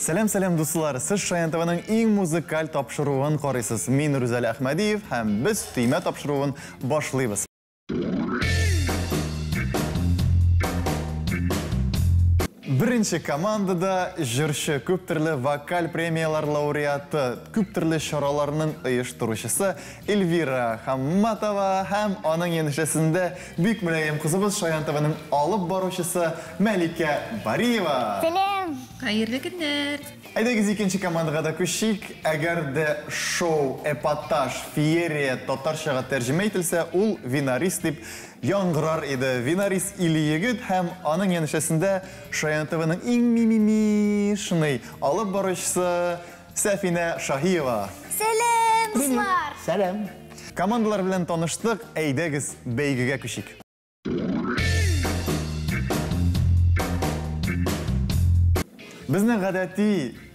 Сәлам, сәлам, дуслар! Сез Шаян ТВның иң музыкаль тапшыруын карыйсыз. Мин Рүзәл Әхмәдиев һәм без Төймә тапшыруын башлыйбыз. Беренче командада җырчы, күп төрле вокаль премияләр лауреаты, күп төрле чараларның оештыручысы Эльвира Хамматова һәм аның янәшәсендә бик мөлаем кызыбыз Шаян ТВның алып баручысы Мәликә Бариева. Сәлам! Хәерле көннәр! Әйдәгез икенче командага да күчик. Әгәр дә шоу, эпатаж, феерия татарчага тәрҗемә ителсә, ул Винарис дип яңгырар иде. Винарис Ильегет һәм аның янәшәсендә Шаян ТВның иң мимимишный алып баручысы Сәфинә Шаһиева. Сәлам, дуслар! Сәлам! Командалар белән таныштык, әйдәгез бәйгегә күчик. Безнең гадәти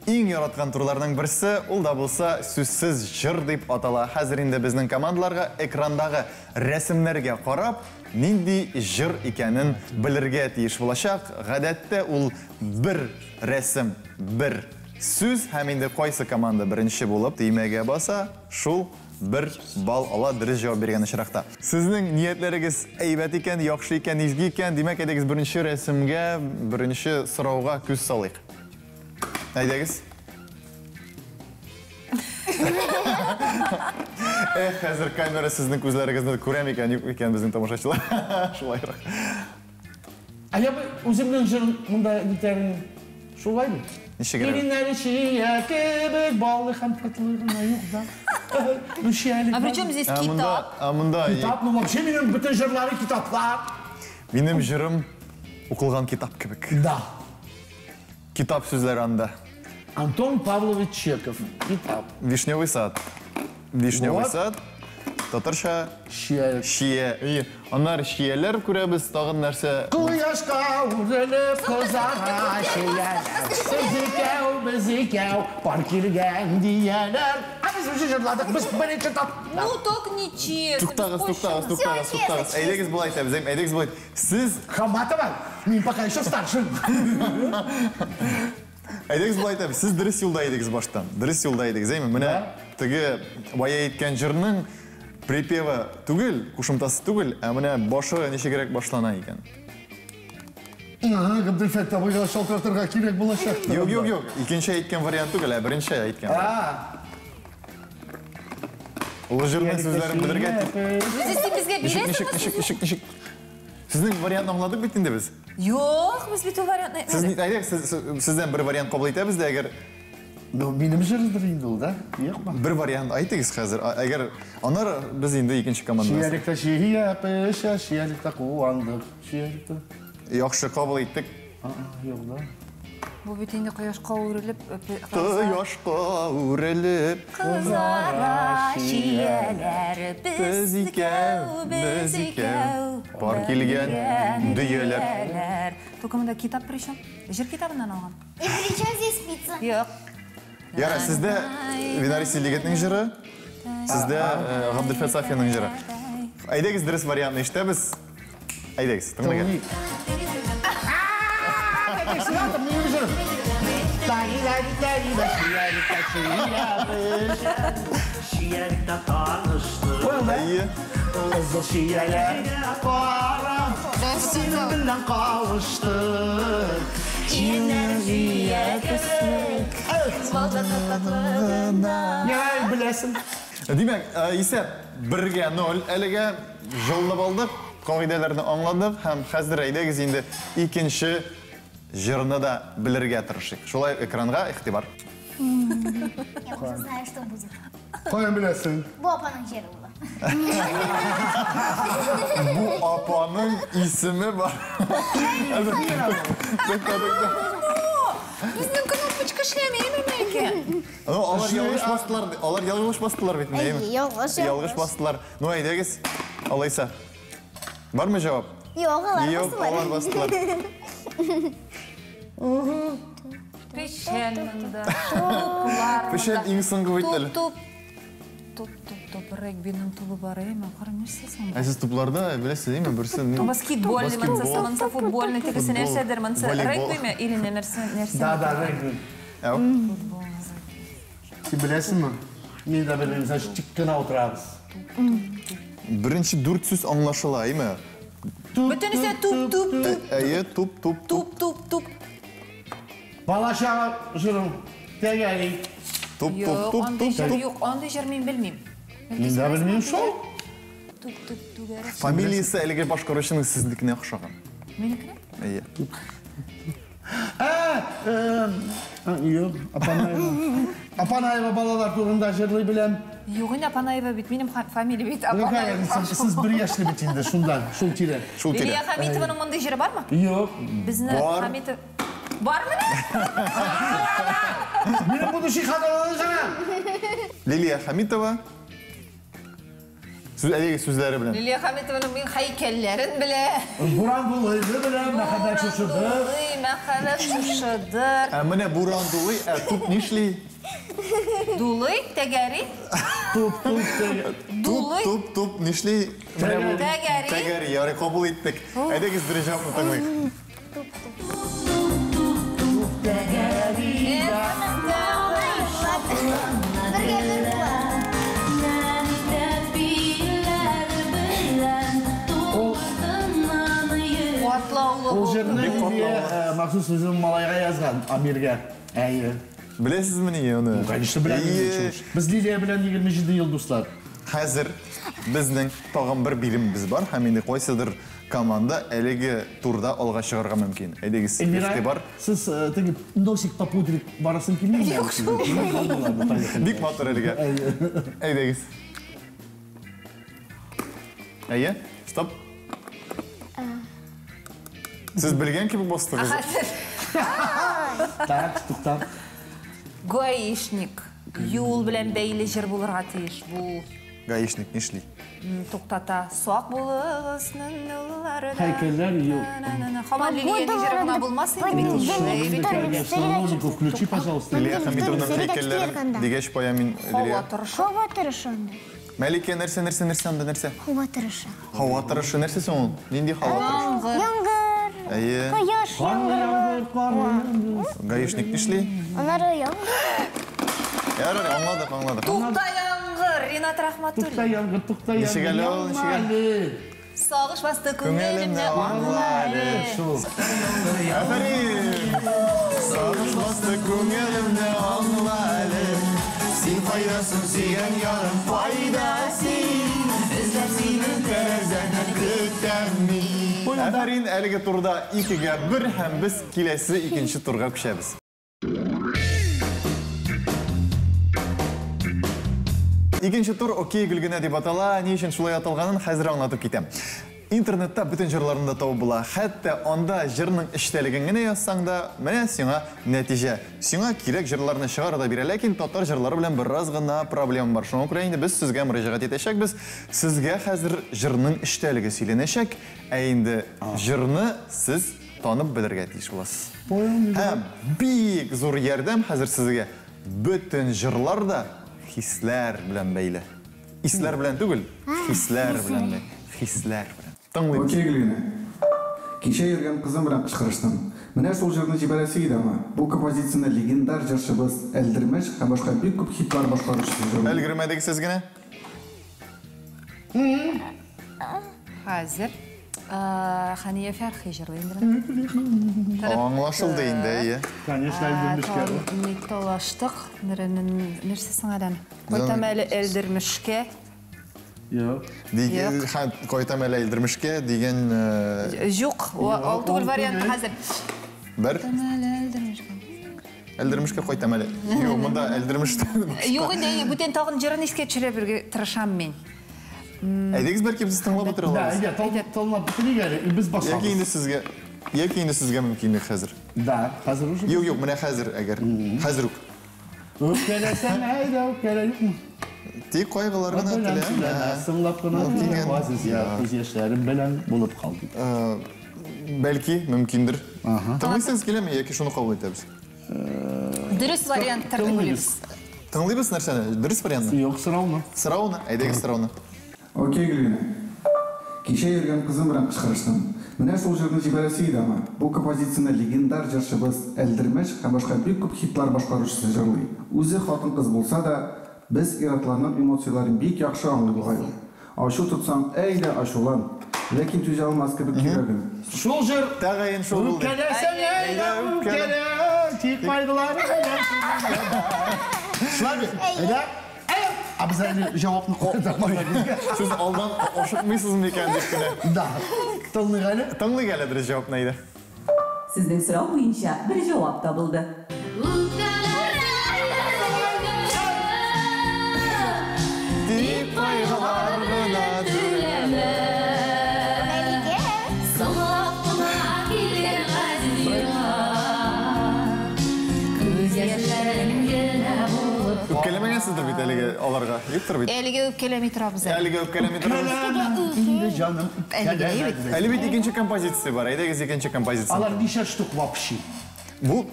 иң яраткан турларның берсе, ул да булса сүзсез җыр дип атала. Хәзер инде безнең командаларга экрандагы рәсемнәргә карап, нинди җыр икәнен белергә тиеш булачак. Гадәттә ул бер рәсем, бер сүз һәм инде кайсы команда беренче булып төймәгә баса, шул бер балл ала дөрес җавап биргән очракта. Сезнең ниятләрегез әйбәт икән, яхшы икән, изге икән, димәк, әйдәгез беренче рәсемгә, беренче сорауга күз салыйк. Әйдәгез. Эх, хәзер камера сезнең күзләрегезне күрә микән, юк микән безнең тамашачылар. Шулайрак. Ә я үземнең җырым монда гитараны. Шулай бит? Ничек? Ириннәре чия кебек баллы һәм татлы гына юк да. Ну, чиялек. А при чем здесь китап? А монда Китап, ну вообще минем бөтен җырлары китаплар. Минем җырым укылган китап кебек. Да. Китап сүзләре анда. Антон Павлович Чехов. Китап. Вишневый сад. Вишневый Вот. сад. Татарча Чия. чия. И, Аннары чияләр күрәбез, тагын нәрсә? Кояшка үрелеп кызара чияләр. Сез икәү, без икәү, пар килгән дияләр. А без уже җырладык, без беренче тап. Ну, так нечестно. Туктагыз, туктагыз, туктагыз, Всё, туктагыз. честно, Әйдәгез болай итәбез, әйдәгез болай. Сез Хаматова, мин пока еще старше. Әйдәгез болай итәбез. Сез дөрес юлда идегез баштан. Дөрес юлда идегез, әйме? Менә теге бая әйткән җырның припевы түгел, кушымтасы түгел, ә менә башы ничегрәк башлана икән. Ага, Габделфәт абыйга шалтыратырга кирәк булачак. Юк, юк, юк. Икенче әйткән вариант түгел, ә беренче әйткән. А, Ул җырның сүзләрен белергә Үзе син безгә Ничек, бирәсеңме? ничек, ничек, ничек, ничек? Сезнең вариантны аңладык бит инде без. Юк, без бит ул вариантны Сез әйтмәдек. әйдәгез, сез- сездән бер вариант кабул итәбез дә, әгәр Ну, минем җырдыр инде ул, да? Юкмы? бер вариант әйтегез хәзер. Әгәр аннары без инде икенче команда. Чиялектә чия пешә, чиялектә куандык. Чиялектә. Яхшы кабул иттек. А, юк да. Бу бит инде кояшка үрелеп, Кояшка үрелеп кызара чияләр, без икәү, без икәү, пар килгән дөяләр. Только монда китап при чем? Җыр китабыннан алган. И при чем здесь пицца? Юк. Яра, сездә Винарис Ильегетнең җыры, сездә Габделфәт Сафинның җыры. Әйдәгез дөрес вариантны ишетәбез. Әйдәгез, тыңлагыз. Минем җырым. Чиялектә чия пешә. Чиялектә таныштык. Әйе. Кызыл чияләргә карап, синең белән кавыштык. Чияләр чия кебек. Яй, беләсең. Димәк, исәп 1-0 әлегә җылынып алдык, кагыйдәләрне аңладык һәм хәзер әйдәгез инде икенче җырны да белергә тырышыйк. Шулай экранга игътибар. Я уже знаю, что будет. Каян беләсең? Бу апаның җыры була. Бу апаның исеме бар. Тукта, тукта. Безнең кнопочка эшләми, Мәликә. Ну, алар ялгыш бастылар, алар ялгыш бастылар бит, әйеме? Әйе, ялгыш, Ялгыш бастылар. Ну, әйдәгез, алайса. Бармы җавап? Юк, алар Юк, алар бастылар. бастылар. Печән монда, туплар монда. Печән иң соңгы бит әле. Туп, туп, туп, туп, туп, регбиның тубы бар, әйме? Кара, нәрсә соң? Ә сез тупларда беләсез, әйеме? Берсе Баскетбольный, Баскетбол. монсы, монсы футбольный, тегесе Футбол, нәрсәдер, монсы волейбол. регбиме или нәрсә, нәрсә? Да, да, регби. Әү. Син беләсеңме? Мин дә белмим, значит, тик кенә утырабыз. Беренче дүрт сүз аңлашыла, әйме? Бөтенесе туп, туп, туп. Әйе, туп, туп, туп. Туп, туп, туп. Бала чага җырың тәгәри. Туп, туп, Юк, туп, андый туп, җыр туп. юк, андый җыр мин белмим. Мин дә белмим шул. Туп, туп, түгәрәк. Фамилиясе әлеге башкаручының сезнекенә охшаган. Минекенә? Әйе. Ә, юк, Апанаева. Апанаева балалар турында җырлый беләм. Юк инде, Апанаева бит, минем фамилия бит Ну, Апанаева. Сез бер яшьле бит инде, шунда, шул тирә. Шул тирә. Лилия Хамитованың мондый җыры бармы? Юк. Безне Бар. Хамитов Бармы? Минем будущий хатыным җана. Лилия Хамитова сүз әлеге сүзләре белән. Лилия Хамитованың мин һәйкәлләрен белә. Буран дулыйны беләм, мәхәббәт шушыдыр. Дулый, мәхәббәт шушыдыр. Ә менә буран дулый, ә туп нишли? Дулый, тәгәри. Туп, туп, тәгәри. Туп, Дулый. туп, туп нишли? Менә бу Тәгәри. Тәгәри, ярый, кабул иттек. Әйдәгез дөрес җавапны тыңлыйк. Бергә бер була. Катлаулы Ул булды. җырны Лилия махсус үзенең малайга язган, Амиргә. Әйе. Беләсезме ни аны? Конечно, беләм. Әйе. Без Лилия белән 27 ел дуслар. Хәзер безнең тагын бер биремебез бар һәм инде кайсыдыр команда әлеге турда алга чыгарга мөмкин. Әйдәгез, Эльмира, игътибар. сез теге носик попудрик барасың килмиме? Юк шул. Бик матур әлегә. Әйдәгез. Әйе, стоп. Сез белгән кебек бастыгыз. Так, туктап. Гаишник. Юл белән бәйле җыр булырга тиеш бу. Гаишник нишли? Туктата. Сак булыгыз, нылларына. Һәйкәлләр юк. Һаман Лилиянең җыры гына булмас инде бит. Понедельник, вторник, среда, Музыку включи, пожалуйста. Лилия Понедельник, Хамитованың вторник, среда, һәйкәлләрен четверг анда. дигәч кая мин Һава Лилия. торышы. Һава торышы анда. Мәликә нәрсә, нәрсә, нәрсә анда нәрсә? Һава торышы. Һава торышы нәрсә соң ул? Нинди һава торышы? Яңгыр. Әйе. Кояш, Карлы яңгыр. яңгыр, карлы яңгыр. Гаишник нишли? Аннары яңгыр. Ярар, аңладык, аңладык. Тукта яңгыр, Ринат Тукта Рахматуллин. яңгыр, тукта яңгыр. Ничек әле ул, ничек әле? Сагыш басты Күңелемне күңелемне, аңла әле. Шул. Афәрин! Сагыш басты күңелемне, аңла әле. Син кайдасың, сөйгән ярым, кайда син? Эзләп сине тәрәзәдән көтәм мин. Афәрин, әлеге турда 2-1 һәм без киләсе икенче турга күчәбез. Икенче тур «Окей, Гөлгенә» дип атала. Ни өчен шулай аталганын хәзер аңлатып китәм. Интернетта бөтен җырларны да табып була. Хәтта анда җырның эчтәлеген генә язсаң да, менә сиңа нәтиҗә. Сиңа кирәк җырларны чыгара да бирә, ләкин татар җырлары белән бераз гына проблема бар. Шуңа күрә инде без сезгә мөрәҗәгать итәчәкбез. Сезгә хәзер җырның эчтәлеге сөйләнәчәк, ә инде җырны сез танып белергә тиеш буласыз. Һәм бик зур ярдәм хәзер сезгә. Бөтен җырлар да хисләр белән бәйле. Исләр белән түгел, хисләр белән бәйле. Хисләр белән. Тыңлыйбыз. Окей, Гөлгенә. Кичә йөргән кызым белән кычкырыштым. Менә шул җырны җибәрәсе иде аңа. Бу композицияне легендар җырчыбыз Әлдермеш һәм башка бик күп хитлар башкаручысы җырлый. Өлгермәдек сез генә. Хәзер Хәния Фәрхи җырлый инде. Аңлашылды инде, әйе. Конечно, Әлдермешкә. Ник талаштык, нәрсә соң әле? Кайтам әле Әлдермешкә. Юк. Дигән, кайтам әле Әлдермешкә дигән Юк, ул түгел вариант хәзер. Бер. Кайтам әле Әлдермешкә. Әлдермешкә кайтам әле. Юк, монда Әлдермештән башка. Юк инде, бүтән тагын җырын искә төшерә бергә тырышам мин. Әйдәгез, бәлки без тыңлап утыра Да, алабыз. әйдә, тыңлап бетерик әле, без басабыз. Яки инде сезгә, яки инде сезгә мөмкинлек хәзер. Да, хәзер уже. Юк, юк, менә хәзер әгәр. Хәзер үк. Үпкәләсәң, әйдә, үпкәлә, юкмы? Тик кайгылар гына теләмә. Сыңлап кына Дигән. Күз яшьләрем белән булып калды. Бәлки, мөмкиндер. Тыңлыйсыгыз киләме, яки шуны кабул итәбез? Дөрес вариант тыңлыйбыз. Тыңлыйбыз нәрсәне? Дөрес вариантны? Юк, сорауны. Сорауны, әйдәгез сорауны. Окей, Гөлгенә. Кичә йөргән кызым белән кычкырыштым. Менә шул җырны җибәрәсе иде аңа. Бу композицияне легендар җырчыбыз Әлдермеш һәм башка бик күп хитлар башкаручысы җырлый. Үзе хатын-кыз булса да, без ир-атларның эмоцияләрен бик яхшы аңлый бугай ул. Ачу тотсаң, әйдә ачулан. Ләкин түзә алмас кебек йөрәгем. Шул җыр. Тәгаен шул булды. Үпкәләсәң, әйдә үпкәлә, тик кайгылар белән. Шулай бит? Әйдә. Ә без әле җавапны кайтармадык. Сез алдан ашыкмыйсыз микән дип кенә. Да. Тыңлыйк әле. Тыңлыйк әле дөрес җавапны әйдә. Сезнең сорау буенча бер җавап табылды. Тик кайгылар гына Мәликә. Соңлап кына килгән газиз йорт. Күз яшьләрең генә булып Үпкәләмәгәнсездер бит әлеге аларга. Юктыр бит. Әлегә үпкәләми торабыз әле. Әлегә үпкәләми торабыз. Инде җаным Әлегә үпкәләмә. бит. Әле бит икенче композиция бар. Әйдәгез икенче композиция. Алар ничә штук вообще? Бу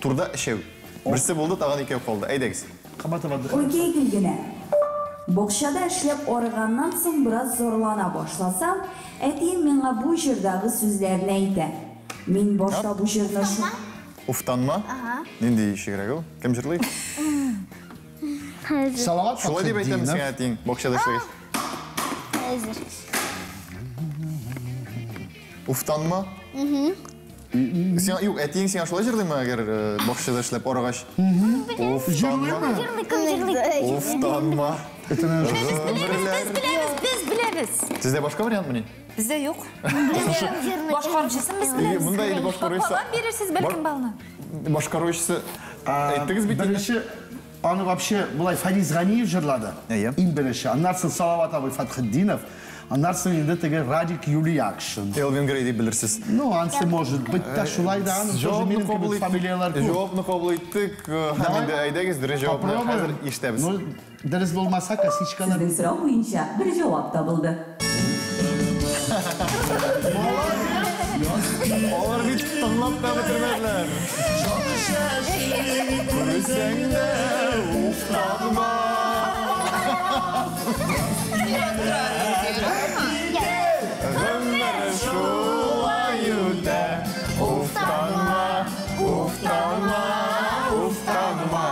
турда өчәү. Берсе булды, тагын икәү калды. Әйдәгез. Кабат абады. Окей, Гөлгенә. Бакчада эшләп арыганнан соң бераз зарлана башласам, әтием миңа бу җырдагы сүзләрне әйтә. Мин башта бу җырны шу Уфтанма. Нинди шигырь ул? Кем җырлый? Хәзер. Салават Шулай дип әйтәм Фәтхетдинов. сиңа әтиең, бакчада эшләгәч. Хәзер. Уфтанма. Сиңа юк, әтиең сиңа шулай җырлыймы, әгәр бакчада эшләп арыгач? Уфтанма. Җырлый, кем җырлый? Уфтанма. Это, наверное, Без беләбез, без беләбез. Сездә башка вариантмыни? Бездә юк. Башкаручысын без беләбез. Монда инде башкаручысы. Балан бирерсез бәлкем балны. Башкаручысы әйттегез бит инде. Беренче аны вообще болай Фарис Ганиев җырлады. Әйе. Иң беренче. Аннан соң Салават абый Фәтхетдинов. Аннан соң инде теге Радик Юлиякшин. Элвин Грей дип белерсез. Ну, ансы может быть та шулай да, аның тоже Җавапны минем кабул кебек иттек. фамилияләр күп. Җавапны кабул иттек. Һәм Давай. инде әйдәгез дөрес җавапны хәзер Попробуем. ишетәбез. Ну, дөрес булмаса, косичкалар. Сезнең сорау буенча бер җавап табылды. Алар бит тыңлап та бетермәделәр. Күрсәң дә уфтанма. Гомер шулай үтә. Уфтанма, уфтанма, уфтанма.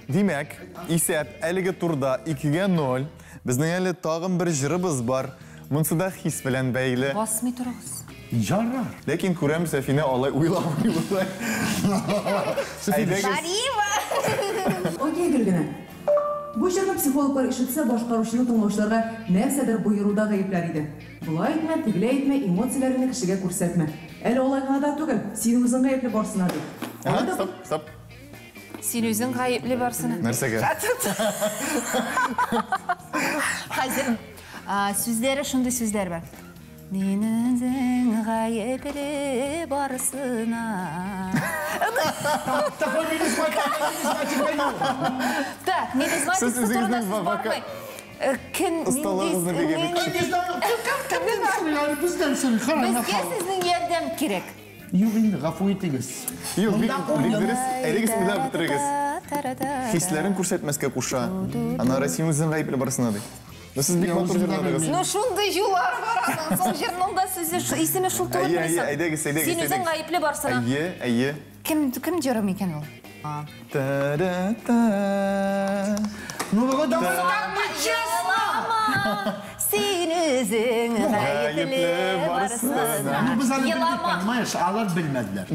Димәк, исәп әлеге турда 2-0. Безнең әле тагын бер җырыбыз бар. Монсы да хис белән бәйле. Басмый торыгыз. Ярар. Ләкин күрәм, Сәфинә алай уйламый болай. Әйдәгез. Барима. Окей, Гөлгенә. Бу җырны психологлар ишетсә, башкаручыны тыңлаучыларга нәрсәдер боеруда гаепләр иде. Болай әйтмә, тегеләй әйтмә, эмоцияләреңне кешегә күрсәтмә. Әле алай гына да түгел, син үзең гаепле барсына дип. Ага, Алай да стоп, стоп. Син үзең гаепле барсына. Нәрсәгә? Хәзер сүзләре шундый сүзләр бар. Мин үзең гаепле барсына. Такой мелизматик. Так, мелизматикасы Сез үзегезнең турында сүз бармый. Кем Осталыгызны бигә бит. Не знаю, кемнән сорый, бездән сорый, кара, Безгә сезнең ярдәм кирәк. Юк инде, гафу итегез. Юк, бик бик дөрес. Әйдәгез уйлап бетерегез. Хисләрен күрсәтмәскә куша. Аннары син үзең гаепле барсына ди. Ну, сез бик матур җырладыгыз. Ну, шундый юлар бар аның. Соң җырның да сүзе, исеме шул түгел Әйе, әйе, әйдәгез, әйдәгез. Син үзең әйдәгез. гаепле барсына. Әйе, әйе. Кем кем җыры микән ул? Та-да-та. Ну, вы давай так нечестно. Син үзең гаепле барсына. Ну, без аны белдек, Елама. понимаешь, алар белмәделәр.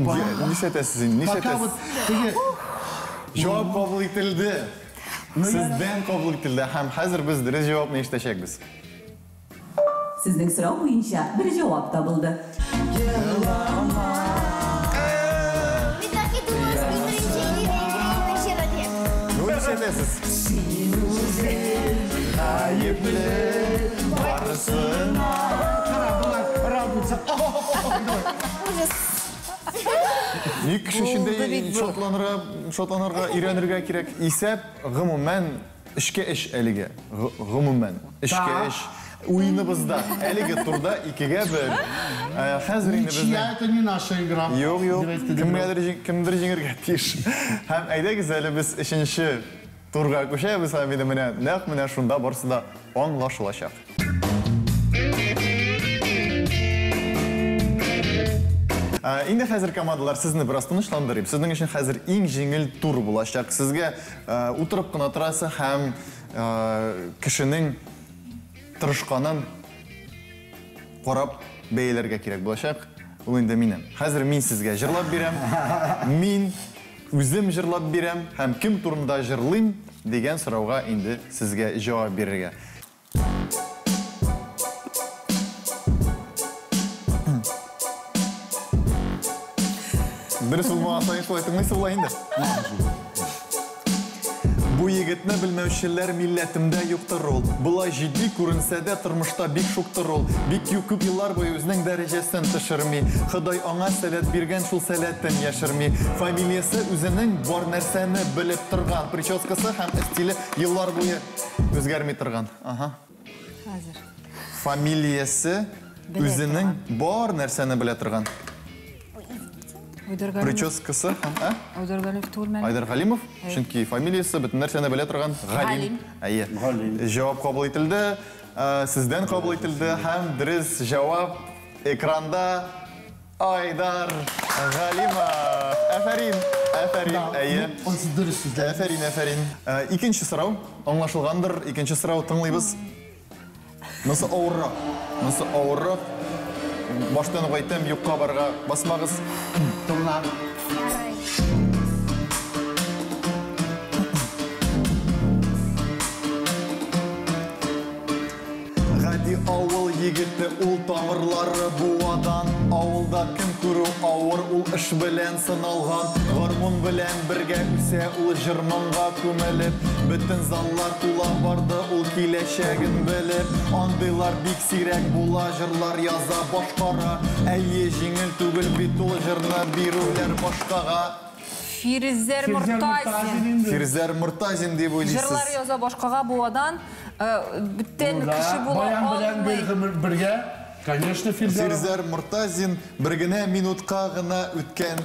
Нишләтәсез инде, Пока вот нишләтәсез? теге Җавап кабул ителде. Сездән кабул ителде һәм хәзер без дөрес җавапны ишетәчәкбез. Сезнең сорау буенча бер җавап табылды. Мин так и думала, что беренче или җыры дип. Ну, нишләтәсез? Син үзең гаепле барсына. Кара, болар радуются. Ужас. Ник кеше Булды эчендә бит бу. шатланырга, шатланырга өйрәнергә кирәк. Исәп гомумән эшкә эш әлегә. Гомумән эшкә Так. эш. Уеныбызда әлеге турда 2-1. Хәзер инде Ничья безнең это не наша игра. Юк, юк. Дип әйтте Кемгәдер кемдер җиңергә тиеш. Һәм әйдәгез әле без өченче турга күчәбез һәм инде менә нәкъ менә шунда барысы да аңлашылачак. Инде хәзер, командалар, сезне бераз тынычландырыйм. Сезнең өчен хәзер иң җиңел тур булачак. Сезгә утырып кына торасы һәм кешенең тырышканын карап бәяләргә кирәк булачак. Ул инде минем. Хәзер мин сезгә җырлап бирәм. Мин үзем җырлап бирәм һәм кем турында җырлыйм дигән сорауга инде сезгә җавап бирергә. Дөрес булмаган саен шулай тыңлыйсы була инде. Бу егетне белмәүчеләр милләтемдә юктыр ул. Болай җитди күренсә дә, тормышта бик шуктыр ул. Бик күп еллар буе үзенең дәрәҗәсен төшерми. Ходай аңа сәләт биргән, шул сәләтен яшерми. Фамилиясе үзенең бар нәрсәне белеп торган. Прическасы һәм стиле еллар буе үзгәрми торган. Ага. Хәзер. Фамилиясе үзенең бар нәрсәне белә торган. Айдар Галимов. Прическасы һәм, ә? Айдар Галимов түгелме әле? Айдар Галимов, чөнки фамилиясе бөтен нәрсәне белә торган Галим. Әйе. Җавап кабул ителде, сездән кабул ителде һәм дөрес җавап экранда Айдар Галимов. Афәрин, афәрин, әйе. Дөрес сүзләр. Афәрин, афәрин. Икенче сорау, аңлашылгандыр, икенче сорау тыңлыйбыз. Монысы авыррак, монысы авыррак. Баштан ук әйтәм, юкка барга басмагыз. Тыңла. Гади авыл егете ул, тамырлары буадан. Авылда кем күрү авыр, ул эш белән сыналган. Гармун белән бергә үсә ул, җыр-моңга күмелеп. Бөтен заллар тула барды ул киләчәген белеп. Андыйлар бик сирәк була, җырлар яза, башкара. Әйе, җиңел түгел бит ул җырны бирүләр башкага. Фирзәр Мортазин. Фирзәр Мортазин дип уйлыйсыз. Җырлар яза башкага буадан, бүтән кеше була Баян белән бергә, конечно, Фирзәр. Фирзәр Мортазин бер генә минутка гына үткән,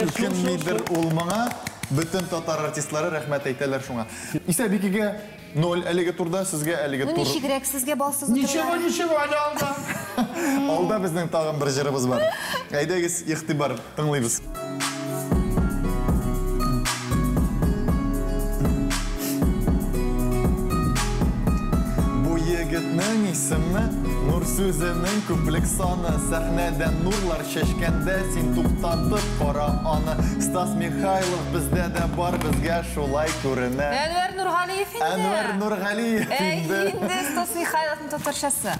үкенмидер ул моңа. Бөтен татар артистлары рәхмәт әйтәләр шуңа. Исә 2-0 әлеге турда, сезгә әлеге тур. Ну ничегрәк сезгә балсыз утырулар? Ничего, ничего, әле алда. Алда безнең тагын бер җырыбыз бар. Әйдәгез, игътибар, тыңлыйбыз. Бу егетнең исеме Нур сүзенең күплек саны. Сәхнәдән нурлар чәчкәндә син туктатып кара аны. Стас Михайлов бездә дә бар, безгә шулай күренә. Әнвәр Нургалиев инде. Әнвәр Нургалиев инде. Инде Стас Михайловның татарчасы.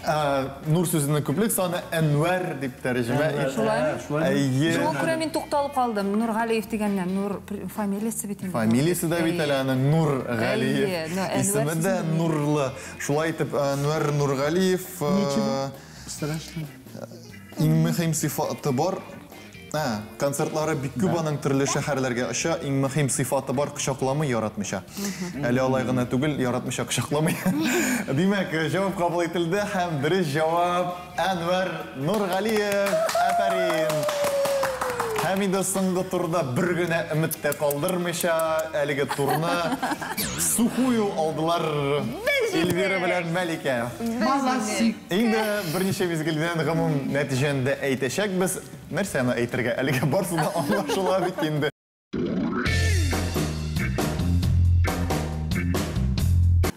Нур сүзенең күплек саны Әнвәр дип тәрҗемә ителә. Шулаймы? Әйе. Шуңа күрә мин тукталып калдым. Нургалиев дигәннән Нур фамилиясе бит инде. Фамилиясе дә бит әле аның Нургалиев. Исеме дә Нурлы. Шулай итеп, Әнвәр Нургалиев. Ничего страшного. Иң мөһим сыйфаты бар. Концертлары бик күп аның, төрле шәһәрләргә оча. Иң мөһим сыйфаты бар, кочакламый, яратмыйча. Әле алай гына түгел, яратмыйча кочакламый. Димәк, җавап кабул ителде һәм дөрес җавап Әнвәр Нургалиев. Афәрин. Һәм инде соңгы турда бер генә өмет тә калдырмыйча әлеге турны сухую алдылар Эльвира белән Мәликә. Молодцы. Инде берничә мизгелдән гомум нәтиҗәне дә әйтәчәкбез. Нәрсәне әйтергә? Әлегә барысы да аңлашыла бит инде.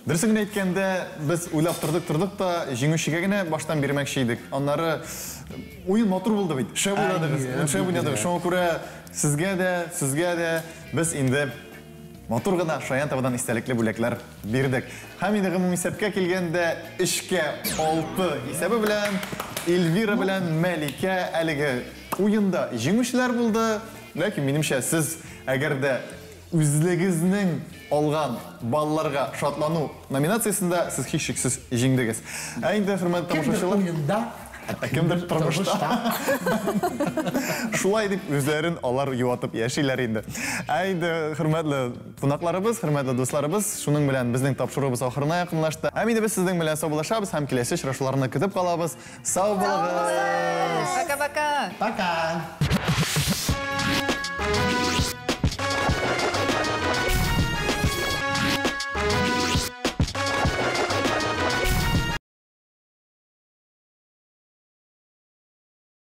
Дөресен генә әйткәндә, без уйлап тордык-тордык та җиңүчегә генә баштан бирмәкче идек. Аннары уен матур булды бит. Шәп уйнадыгыз, шәп уйнадыгыз. Шуңа күрә сезгә дә, сезгә дә без инде матур гына Шаян ТВдан истәлекле бүләкләр бирдек. Һәм инде гомум исәпкә килгәндә 3-6 исәбе белән Эльвира белән Мәликә әлеге уенда җиңүчеләр булды. Ләкин минемчә, сез әгәр дә үзлегезнең алган балларга шатлану номинациясендә сез һичшиксез җиңдегез. Ә инде, хөрмәтле тамашачылар, уенда, ә кемдер тормышта. Шулай дип үзләрен алар юатып яшиләр инде. Ә инде, хөрмәтле кунакларыбыз, хөрмәтле дусларыбыз, шуның белән безнең тапшыруыбыз ахырына якынлашты. Һәм инде без сезнең белән саубуллашабыз һәм киләсе очрашуларны көтеп калабыз. Сау булыгыз! Пока-пока! Пока!